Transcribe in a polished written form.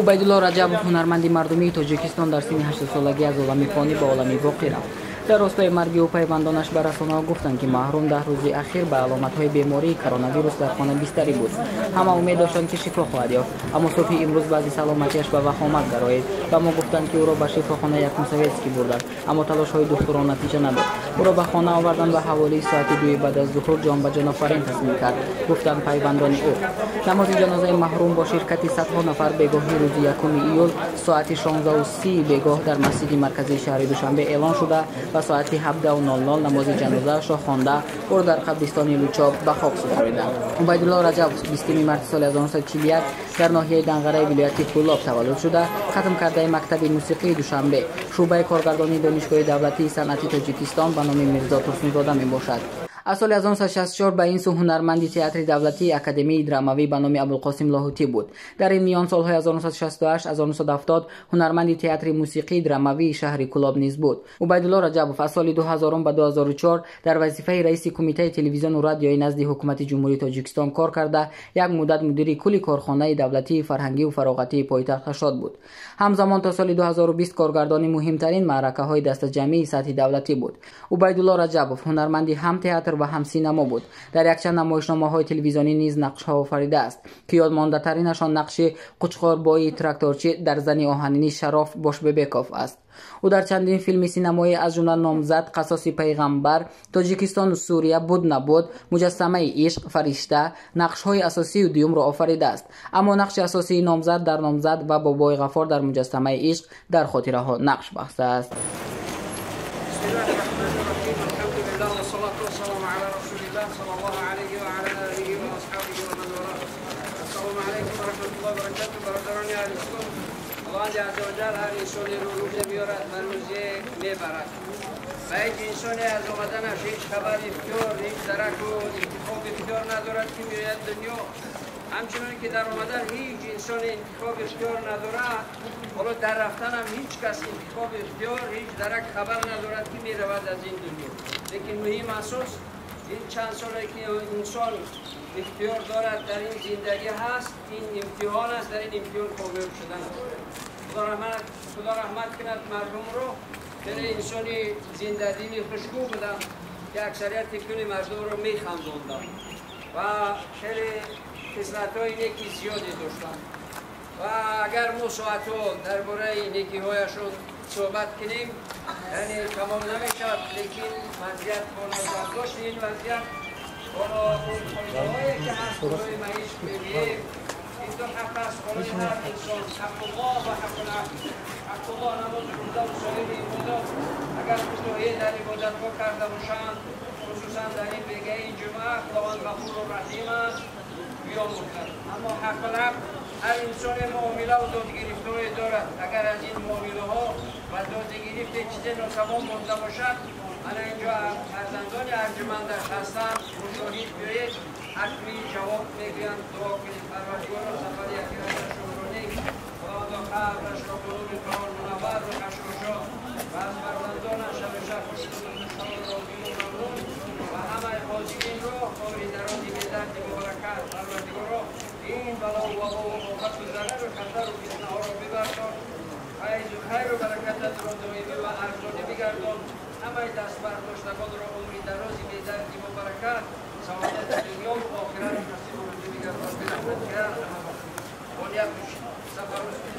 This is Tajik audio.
Убайдулло Раҷабов, ҳунарманди мардумии Тоҷикистон, дар синни 80-солагӣ аз олами фонӣ ба олами воқеъ рафт. Дар ростои марги ӯ пайвандонаш ба расонаҳо гуфтанд, ки маҳрум 10 рӯзи ахир ба аломатҳои бемории коронавирус дар хона бистарӣ буд. Ҳама умед доштанд, ки шифо хоҳад ёфт, аммо субҳи имрӯз баъди саломатиаш ба вахомат дароид. Ба мо гуфтанд, ки ӯро ба шифохонаи Якумсоветский бурданд, аммо талошҳои духтурон натиҷа надод. Ӯро ба хона оварданд ва ҳаволии соати 2 баъд аз зуҳур ҷон ба ҷонофарин таслим кард, гуфтанд пайвандони ӯ. Намози ҷанозаи маҳрум бо ширкати садҳо нафар бегоҳи рӯзи 1 июл соати 16:30 бегоҳ дар масҷиди марказии шаҳри Душанбе эълон шуда ва соати 17:00 намози ҷанозаашро хонда ӯро дар қабристони Лучоб ба хок супориданд. Убайдулло Раҷабов 20 марти соли 1941 дар ноҳияи Данғараи вилояти Кӯлоб таваллуд шуда, хатм кардаи мактаби мусиқии Душанбе, шӯъбаи коргардонии Донишгоҳи давлатии санъати Тоҷикистон ба номи Мирзо Турсунзода мебошад. Аз соли 1964 ба ин сӯ ҳунарманди театри давлатии Академияи драмавӣ ба номи Абулқосим Лоҳутӣ буд. Дар ин миён солҳои 1968-1970 ҳунарманди театри мусиқии драмавии шаҳри Кӯлоб низ буд. Убайдулло Раҷабов аз соли 2000 ба 2004 дар вазифаи раиси Кумитаи телевизиону радиои назди Ҳукумати Ҷумҳурии Тоҷикистон кор карда, як муддат мудири кулли корхонаи давлатии фарҳангиву фароғатии пойтахт Ҳашот буд. Ҳамзамон то соли 2020 коргардони муҳимтарин маъракаҳои дастаҷамъии сатҳи давлатӣ буд. Убайдулло Раҷабов ҳунарманди ҳам театр ва ҳам синамо буд. Дар якчанд намоишномаҳои телевизионӣ низ нақшҳо офаридааст, ки ёдмондатаринашон нақши Қучқорбои тракторчӣ дар Зани оҳанини Шароф Бошбебеков аст. Ӯ дар чандин филми синамоӣ, аз ҷумла Номзад, Қасоси пайғамбар, Тоҷикистону Сурия, Буд набуд, Муҷассамаи ишқ, Фаришта нақшҳои асосию дуюмро офаридааст. Аммо нақши асосии Номзад дар Номзад ва Бобои Ғаффор дар Муҷассамаи ишқ дар хотираҳо нақш бастааст. هر انسانی رو روزه میارد و روزه میبرد و هیچ انسانی از آمدنش هیچ خبر اختیار، هیچ درک و انتخاب اختیار ندارد که میآید دنیا. همچنان که در آمدن هیچ انسان انتخاب اختیار ندارد، حالا در رفتن هم هیچ کس انتخاب اختیار، هیچ درک خبر ندارد که میرود از این دنیا. لیکن مهم اساس این چند ساله که انسان اختیار دارد در این زندگی هست، این امتحان است، در این امتحان کامیاب شدن است. خدا رحمت کند مرحوم رو. خیلی انسانی زندگی خوشگو بودم که اکثریت کل مردم رو میخندوندم و خیلی خصلت‌های نیکی زیادی داشتم و اگر ما ساعت‌ها درباره نیکی‌هایشون صحبت کنیم یعنی تمام نمیشد، لیکن وضعیت با نظرداشت این وضعیت با اون فایده‌هایی که هست برای معیش ببینیم، این دو حق است برای هر انسان، حق الله و حق العبد. حق الله نماز روزه و سایر عبادات، اگر کوتاهی در عبادت‌ها کرده باشند، خصوصا در این بگه جمعه، خداوند غفور و رحیم است، بیامرزد. اما حق العبد هر انسان معامله و دادگرفتاری دارد. اگر از این معامله ها و دادگرفت چیز ناتمام مانده باشد، من اینجا فرزندان ارجمندش هستند، مشاهد بیایید، حتمی جواب میگویند. دعا کنید پروردگارا سفر اخیرتشون رو نیک، خداوندا قبرش را به نور قرار منور و خشخاشا و از فرزندانش همیشه خوشنود و خوشحال راضی و ممنون و همه حاضرین را عمر درازی به درد مبارکت. پروردگارا این بلا و وبا و آفت و ضرر و خطر و فتنه ها را ببردار، فیض و خیر و برکتت را دائمی و ارزانی بگردان. همه دست برداشتگان را عمری درازی به دردی مبارکت، سعادت دنیا و آخرت نصیب و روزی بگردان. برحمتک یا ارحم الراحمین.